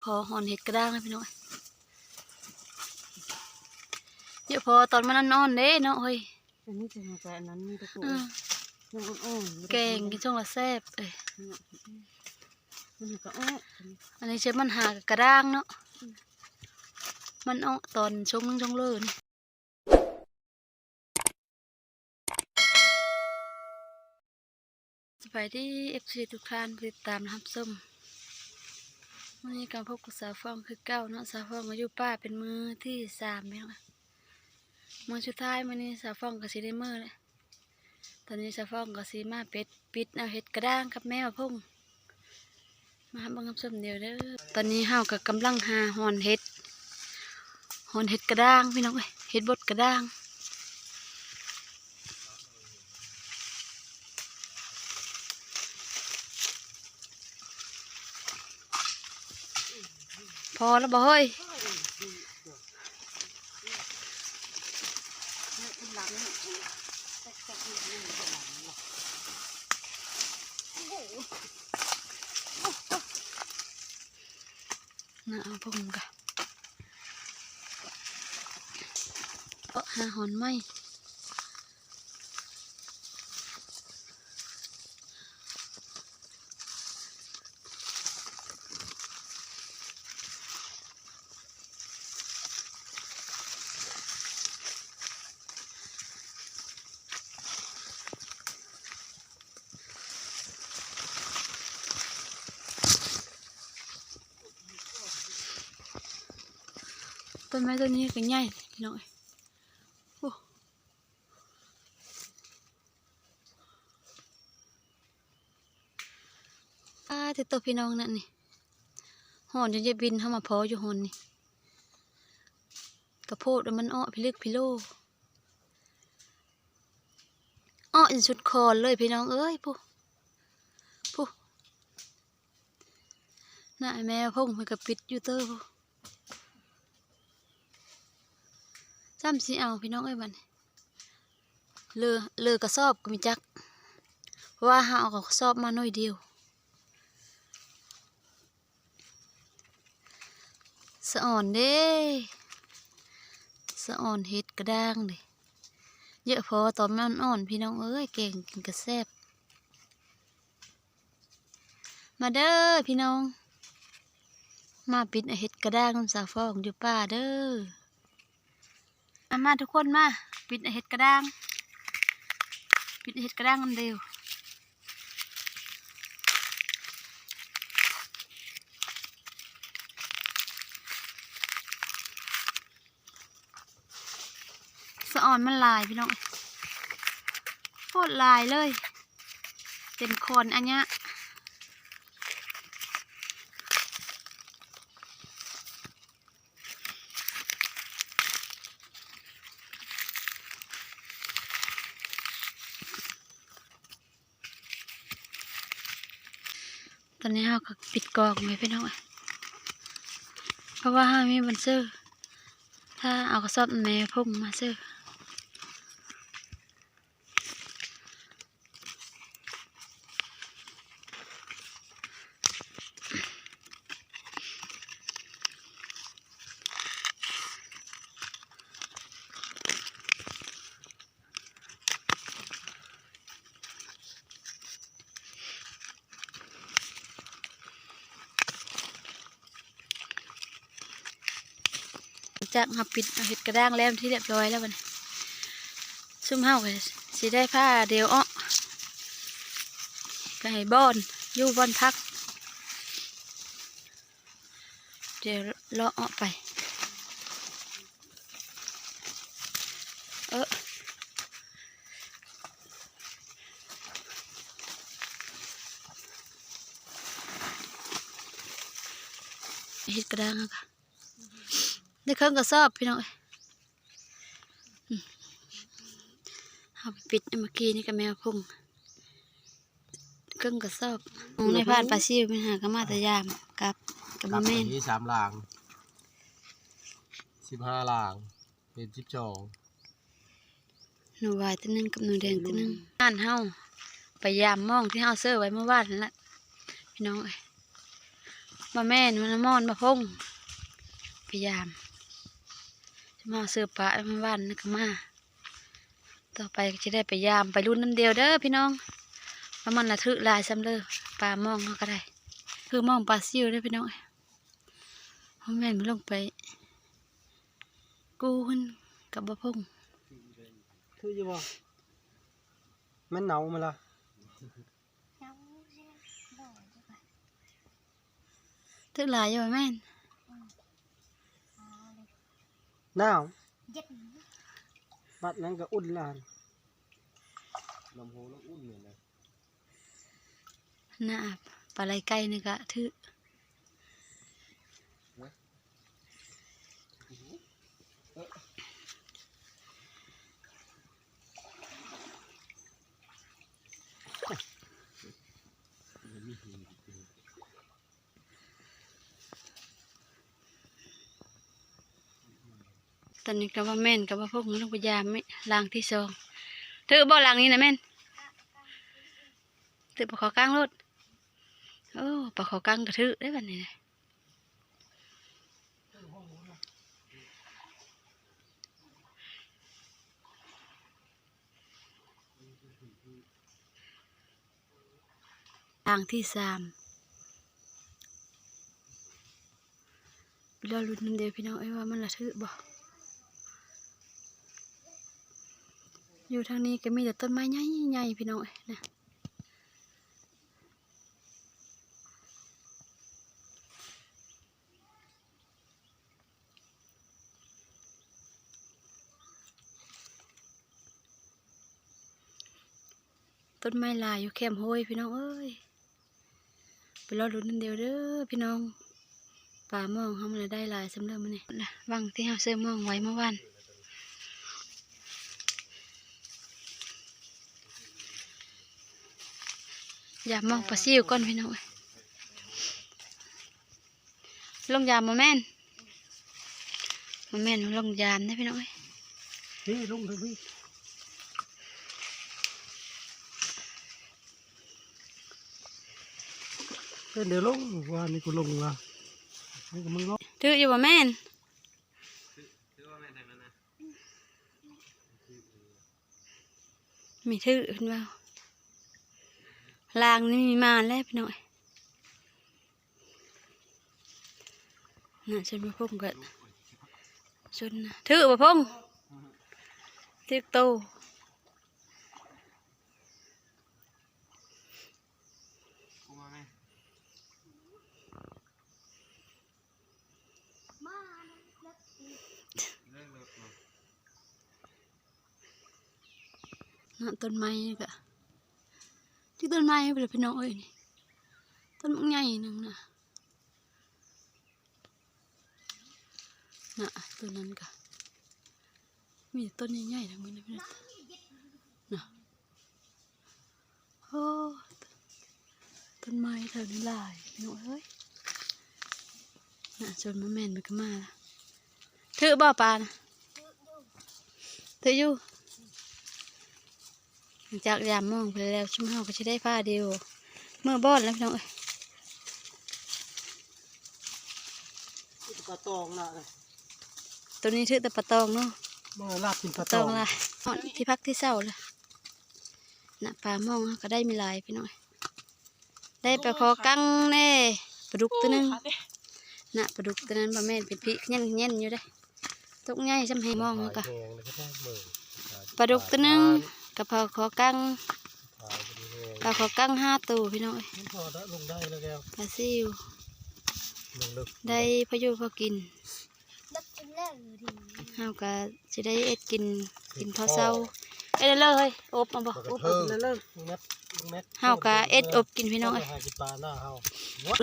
ພໍຮ່ອນເຫັດກະດ້າງແລ້ວພີ່ນ້ອງ. ເຍາະພໍຕອນມັນອ່ອນໆເດ້ເນາະເຮີ້ຍ. ອັນນີ້ຈະໃຫ້ກະອັນນັ້ນ ມັນກະໂກ ເອີ ຍັງອ່ອນໆ ແກງກິນຊ່ວງລະແຊບເອີຍ. ມັນກະອອກ ອັນນີ້ເຊື່ອມັນຫາກະດ້າງເນາະ. ອືມ ມັນອອກຕອນຊ່ວງໜຶ່ງຊ່ວງເລີນີ້. ສະບາຍດີ ເອັຟຊີ ທຸກທ່ານທີ່ຕິດຕາມຮັບຊົມ. ມື້ນີ້ກະພົບກັບສາວຟອງຄືເກົ່າເນາະ. ສາວຟອງກະຢູ່ປ່າເປັນມື້ທີສາມແລ້ວ ມື້ສຸດທ້າຍ. ມື້ນີ້ສາວຟອງກະຊິໄດ້ເມືອແລ້ວ. ຕອນນີ້ສາວຟອງກະຊິມາເປັດ ປິດເອົາເຫັດກະດ້າງກັບແມວພົງ. ມາເບິ່ງຮັບຊົມເດີ. ຕອນນີ້ເຮົາກະກຳລັງຫາຮ່ອນເຫັດ ຮ່ອນເຫັດກະດ້າງພີ່ນ້ອງເອີຍ ເຫັດບົດກະດ້າງ. ພໍແລ້ວບໍ່ເຮີ້ຍ? ໜ້າເອົາຜົມກະ ເພາະຫາຮ່ອນໄມ້. ຕົ້ນໄມ້ຕົ້ນນີ້ກະໃຫຍ່ພີ່ນ້ອງເອີຍ. ໂອ້ ອາ ເຕີໂຕພີ່ນ້ອງ ນັ້ນນີ້ ຮ່ອນຈົນຢາກບິນເຂົ້າມາພໍຢູ່ຮ່ອນນີ້. ກະໂພດວ່າມັນເອາະພິລຶກພິໂລ ເອາະຈົນສຸດຄອນເລີຍພີ່ນ້ອງເອີຍ. ພຸ້ ພຸ້ ໜ້າແມວພົງເພິ່ນກະປິດຢູ່ເຕີພຸ້ນ. ຈ້ຳຊິເອົາພີ່ນ້ອງເອີຍ ບາດນີ້ ເລີ ເລີກະສອບກະມີຈັກ ເພາະວ່າເຮົາເອົາກະສອບມາໜ່ວຍດຽວ. ສະອອນເດ້ ສະອອນເຫັດກະດ້າງເດ້. ເຍາະພໍຕອນມັນອ່ອນພີ່ນ້ອງເອີຍ ແກງກິນກະແຊບ. ມາເດີພີ່ນ້ອງ ມາປິດເຫັດກະດ້າງນຳສາວຟອງຢູ່ປ່າເດີ. ມາ ມາທຸກຄົນມາ ປິດເຫັດກະດ້າງ ປິດເຫັດກະດ້າງນຳເດີ. ສະອອນມັນຫຼາຍພີ່ນ້ອງ ໂຄດຫຼາຍເລີຍ ເຕັມຄອນອາຍະ. ຕອນນີ້ເຮົາກະປິດກອງໄວ້ພີ່ນ້ອງ ເພາະວ່າເຮົາມີບ່ອນເຊີ ຖ້າເອົາກະສອບແມ່ພົງມາເຊີ. ຫຼັງຈາກເຮົາປິດເອົາເຫັດກະດ້າງແລ້ວເປັນທີ່ຮຽບຮ້ອຍແລ້ວ ບາດນີ້ຊຸມເຮົາກະຊິໄດ້ພາດຽວເອາະ ໄປບ່ອນຢູ່ບ່ອນພັກ. ດຽວເລາະເອາະໄປ ເອີ ເຫັດກະດ້າງເຮົາກະໄດ້ເຄິ່ງກະສອບພີ່ນ້ອງເອີຍ. ເຮົາໄປປິດເມື່ອກີ້ນີ້ກະແມວພົງ ເຄິ່ງກະສອບ. ຂອງນາຍພານປາຊິວ ໄປຫາກະມາແຕ່ຢາມ ກັບກະບໍ່ແມ່ນ ສາມຫຼັງ ສິບຫ້າຫຼັງ ເປັນສິບສອງ ໜູຫວາຍໂຕໜຶ່ງກັບໜູແດງໂຕໜຶ່ງ. ຮ້ານເຮົາໄປຢາມໝ່ອງທີ່ເຮົາເຊີໄວ້ມື້ວານຫັ້ນລະ ພີ່ນ້ອງເອີຍ. ບໍ່ແມ່ນ ມັນມາມ່ອນ ບໍ່ພົງ ໄປຢາມ ຈະມາເສືອປາ ມາຫວ່ານ ແລ້ວກໍມາ ຕໍ່ໄປກໍຈະໄດ້ໄປຢາມ ໄປລຸ້ນນຳດຽວເດີພີ່ນ້ອງ ວ່າມັນລະຖືກຫຼາຍສ່ຳເລີ ປາມອງເຮົາກໍໄດ້ ຄືມອງປາຊິວເດີພີ່ນ້ອງ. ບໍ່ແມ່ນ ມັນລົງໄປກູ້ມັນກັບບໍ່ພົງ ຖືກຢູ່ບໍ່? ແມ່ນເນົ່າມັນລະ ຖືກຫຼາຍຢູ່ບໍ່ແມ່ນ? ໜາວ ເຢັນ ບັດນັ້ນກໍອຸ່ນລະ ນ້ຳຫົວລະອຸ່ນນີ້ນະ. ໜ້າ ປາໄຫຼໄກ່ນີ້ກະຖືກ ຕອນນີ້ກໍວ່າແມ່ນ ກໍວ່າພວກມັນລົງໄປຢາມແມ່ນ ຫຼັງທີສອງ ຖືກບໍ່? ຫຼັງນີ້ນະແມ່ນ ຖືກປາຄໍກັງໂລດ ໂອ້ ປາຄໍກັງກໍຖືກເດ້ບັດນີ້ນະ. ທາງທີສາມ ລໍລຸ້ນນຳເດີພີ່ນ້ອງເອີຍ ວ່າມັນລະຖືກບໍ່? ຢູ່ທາງນີ້ກໍມີແຕ່ຕົ້ນໄມ້ໃຫຍ່ໆ ພີ່ນ້ອງເອີຍນະ. ຕົ້ນໄມ້ຫຼາຍຢູ່ແຄມໂຮຍພີ່ນ້ອງເອີຍ ໄປລໍລຸ້ນນຳເດີເດີພີ່ນ້ອງ ປາມອງເຮົາມັນລະໄດ້ຫຼາຍສ່ຳເລີມື້ນີ້ ວັງທີ່ເຮົາເຊີມອງໄວ້ເມື່ອວານ ຢາມອງປາຊິວກ່ອນພີ່ນ້ອງເອີຍ. ລົງຢາມບໍ່ແມ່ນ ບໍ່ແມ່ນລົງຢາມເດ້ພີ່ນ້ອງເອີຍ ນີ້ລົງທາງນີ້ ເປັນດຽວລົງ ວານນີ້ກູລົງລະ ນີ້ກໍມຶງລົງ ຖືກຢູ່ບໍ່ແມ່ນ? ມີຖືກເພິ່ນເວົ້າ ລາງນີ້ມີມາແລ້ວພີ່ນ້ອງເອີຍ ນະ ຊົນມາພົງກໍຊົນນະ ຖືກບໍ່ພົງ? ຖືກໂຕ. ເນາະ ຕົ້ນໄມ້ກະ ທີ່ຕົ້ນໄມ້ພຸ້ນລະພີ່ນ້ອງເອີຍ ນີ້ ຕົ້ນບັກໃຫຍ່ໜຶ່ງນະ ນະ ຕົ້ນນັ້ນກະ ມີແຕ່ຕົ້ນໃຫຍ່ໆ ທັງໝົດເລີຍພີ່ນ້ອງ ນະ. ໂອ້ ຕົ້ນໄມ້ແຖວນີ້ຫຼາຍພີ່ນ້ອງເອີຍ ນະ ຊົນມາແມ່ນມັນກໍມາລະ ຖືກບໍ່ປານະ? ຖືກຢູ່ ຫຼັງຈາກຢາມມອງໄປແລ້ວ ຊຸມເຮົາກໍຊິໄດ້ພາດຽວເມືອບ່ອນແລ້ວພີ່ນ້ອງເອີຍ ປາຕອງນະ ໂຕນີ້ຖືກແຕ່ປາຕອງເນາະ ເມື່ອລາບກິນປາຕອງ ປາຕອງລະ ຮອດທີ່ພັກທີ່ເຊົາລະ. ນະ ປາມອງເຮົາກໍໄດ້ມີຫຼາຍພີ່ນ້ອງ ໄດ້ປາຄໍກັງແດ່ ປາດຸກໂຕໜຶ່ງ ນະ ປາດຸກໂຕນັ້ນບໍ່ແມ່ນ ເປັນພີກແຍ່ນໆຢູ່ເດ້ ຕົກໃຫຍ່ຊ່ຳແຮງມອງເຮົາກະ ປາດຸກໂຕໜຶ່ງ ກະປາຄໍກັງ ປາຄໍກັງຫ້າໂຕພີ່ນ້ອງເອີຍ ປາຊິວ ໄດ້ພໍຢູ່ພໍກິນ. ເຮົາກະຊິໄດ້ເຮັດກິນ ກິນເຂົ້າເຊົ້າ ເຮັດເລີຍ ອົບເອົາບໍ່? ອົບເອົາເລີຍ ເຮົາກະເຮັດອົບກິນພີ່ນ້ອງເອີຍ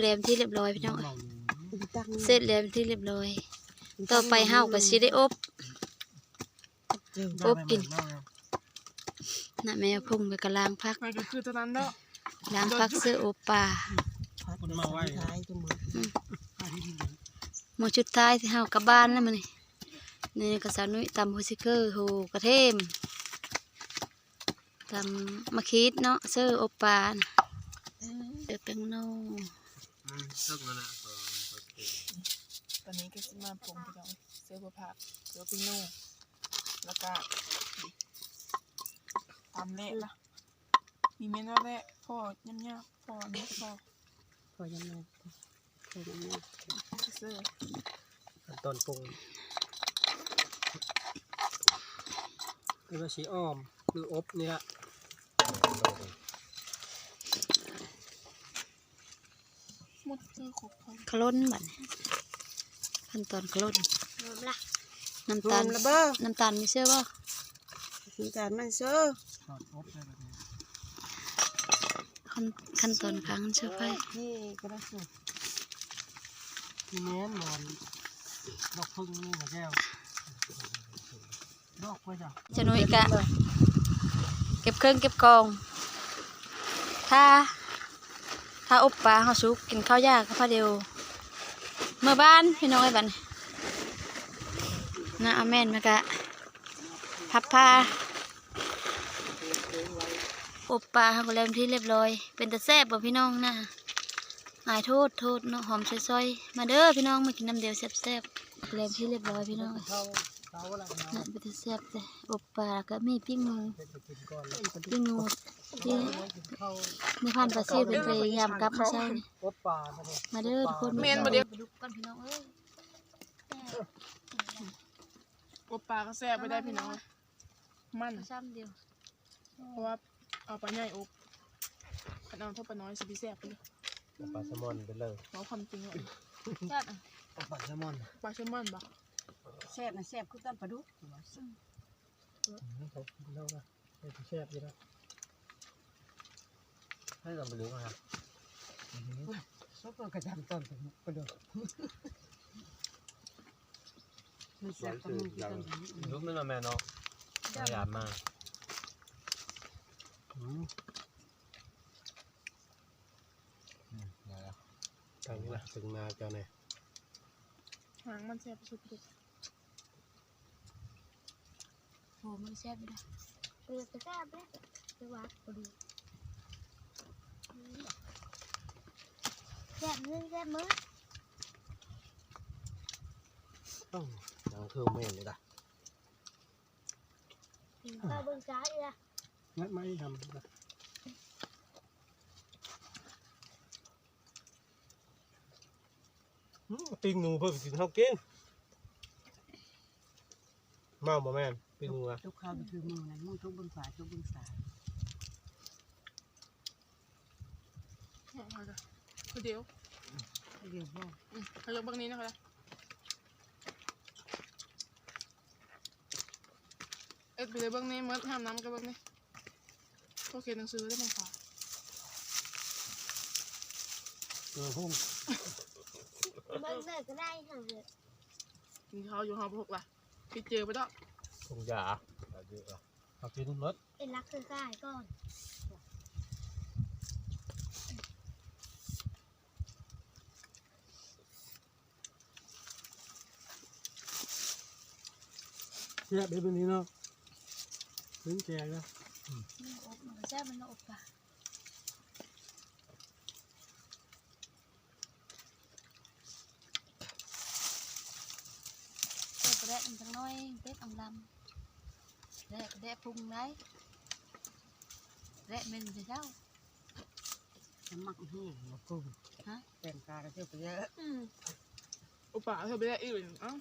ແລມທີ່ຮຽບຮ້ອຍພີ່ນ້ອງເອີຍ ເສັດແລມທີ່ຮຽບຮ້ອຍ ຕໍ່ໄປເຮົາກະຊິໄດ້ອົບ ອົບກິນ ນະ ແມ່ພົງໄປກະລ້າງຜັກ ໄປກໍຄືຕົວນັ້ນເນາະ ລ້າງຜັກເສື້ອອົບປາ ຄົນມາໄວ ມື້ສຸດທ້າຍທີ່ເຮົາກັບບ້ານແລ້ວມື້ນີ້ ນີ້ກໍສາວນຸ້ຍຕຳຫົວຊິເກີ ໂຫກະເທມ ຕຳໝາກຂີດເນາະ ເສື້ອອົບປານະ ເສື້ອແປ້ງໂນ ມັນເຖິງແລ້ວນະ ຕອນນີ້ກໍຊິມາປຸງ ພີ່ນ້ອງ ເສີບພາກ ເສືອປີໂນ ແລ້ວກໍຕຳແລະລະ ມີແມ່ນວ່າແລະ ພໍຫຍາບໆ ພໍອັນນີ້ພໍ ພໍຫຍາບໆ ພໍຫຍາບໆ ເສີບ ຂັ້ນຕອນປຸງ ຫຼືວ່າຊິອ້ອມ ຫຼືອົບນີ້ລະ. ໝົດຄືຄົບ ຂະຫຼົ່ນບັດນີ້ ຂັ້ນຕອນຂະຫຼົ່ນ ເລີ່ມລະ ນ້ຳຕານ ເລີ່ມລະເບີ ນ້ຳຕານມີເຊີບໍ່? ນ້ຳຕານມັນເຊີ ຂັ້ນ ຂັ້ນຕອນການເຊີໄຟ ນີ້ກໍໄດ້ສຸກ ນີ້ແມ່ນໝອນ ດອກເຜິ້ງນີ້ນະແກ້ວ ຈາໜຸ້ຍກະເກັບເຄື່ອງເກັບຂອງ ຖ້າ ຖ້າອົບປາເຮົາສຸກ ກິນເຂົ້າຢາກະພາດຽວເມືອບ້ານ ພີ່ນ້ອງເອີຍ ບັດນີ້ນະ ອາແມ່ນ ມັນກະພັບພາ ອົບປາເຮົາກະແລ້ວເປັນທີ່ລຽບລ້ອຍ ເປັນຕາແຊບບໍ່ພີ່ນ້ອງນະ? ອາຍໂທດ ໂທດເນາະ ຫອມຊອຍໆ ມາເດີພີ່ນ້ອງ ມາກິນນຳດຽວແຊບໆ ແລ້ວເປັນທີ່ລຽບລ້ອຍພີ່ນ້ອງ ເອີຍ ນະ ເປັນຕາແຊບແທ້ ອົບປາ ແລ້ວກະມີປີ້ງໝູ ປີ້ງໝູທີ່ໃນພັນປາຊີເພິ່ນໄປຢາມກັບມື້ເຊົ້ານີ້ ມາເດີທຸກຄົນ ແມ່ນບໍ່ດຽວ ປາດຸກກ່ອນພີ່ນ້ອງເອີຍ ອົບປາກະແຊບໄປໄດ້ພີ່ນ້ອງ ມັນ ຊຳດຽວ ເພາະວ່າເອົາປາໃຫຍ່ອົບ ຄັນເອົາເທົ່າປານ້ອຍຊິບໍ່ແຊບເລີຍ ເອົາປາແຊມອນໄປເລີຍ ເວົ້າຄວາມຈິງເລີຍ ແຊບ ເອົາປາແຊມອນ ປາແຊມອນບໍ່? ແຊບນະ ແຊບຄືກັນປາດຸກ ອືມ ເຮົາເອົາປາແຊບຢູ່ນະ ໃຫ້ລອງໄປເລີຍວ່າ ອື ສົດກໍຈຳຕອນປາດຸກ ມັນແຊບກວ່າໝູ່ຄືກັນ ລຸກແມ່ນເນາະແມ່ເນາະ ຢາກມາ ອືມ ອືມ ໄດ້ລະ ທາງນີ້ລະ ເທິງໜ້າເຈົ້ານີ້ ຫາງມັນແຊບສຸດ ໂຫ ມັນແຊບຢູ່ນະ ເອີ ກະແຊບເດ້ ແຕ່ວ່າບໍ່ດີ ແຊບເລີຍ ແຊບເລີຍ ເອົ້າ ຫຍັງຄືແມ່ນນີ້ລະ ກິນເຂົ້າເບິ່ງຊ້າອີກລະ ງັດມາອີກຄຳ ອືມ ປີ້ງໝູເພິ່ນກິນເຮົາກິນ ເມົາບໍ່ແມ່ນ ປີ້ງໝູອະ ທຸກຄາວຄືໝູນະ ໝູທຸກເບິ່ງຂວາ ທຸກເບິ່ງຊ້າຍ ຄືດຽວ ຄືດຽວບໍ່ ອືມ ເຮົາຢາກເບິ່ງນີ້ນະ ເຮັດໄປເລີຍເບິ່ງນີ້ ໝົດຫ້າມນ້ຳກໍເບິ່ງນີ້ ພວກຂຽນໜັງສືໄດ້ໝົດ ເອີ ເບິ່ງເລີຍກໍໄດ້ ກິນເຂົ້າຢູ່ຫ້ອງຫົກລະ ໄປເຈີໄປເດາະ ທົ່ງຢາ ເອົາກິນໝົດ ເປັນລັກຄືກາຍກ່ອນ. ແຊບເດ້ມື້ນີ້ເນາະ ເປັນແກງນະ ອືມ ອືມ ອົບມັນກໍແຊບ ມັນອົບປາ ເອົາປາແດກມັນຈັກໜ້ອຍ ເດັດອຳລຳ ແດກ ແດກພຸງໄດ໋ ແດກເມັນເຈົ້າ. ມັກແຫ້ງບໍ່ກຸ້ງ ຮະ ແຕ່ງກາຍກໍເຈົ້າໄປເຍອະ ອືມ ອຸປະເທື່ອໄປໄດ້ອີກ ເອົ້າ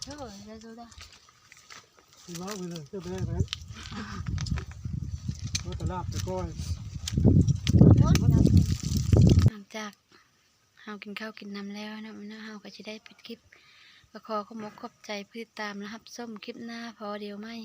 ເທື່ອໄດ້ ເຈົ້າໄດ້ ຊິເວົ້າໄປເລີຍ ເທື່ອໄປໄດ້ໄປ ວ່າຕະຫຼາບໄປກ່ອນ ຫຼັງຈາກເຮົາກິນເຂົ້າກິນນ້ຳແລ້ວເນາະ ເຮົາກໍຊິໄດ້ປິດຄລິບ ກໍຂໍຂອບອົກຂອບໃຈຜູ້ຕິດຕາມ ແລະ ຮັບຊົມ ຄລິບໜ້າພໍ້ດຽວໃໝ່.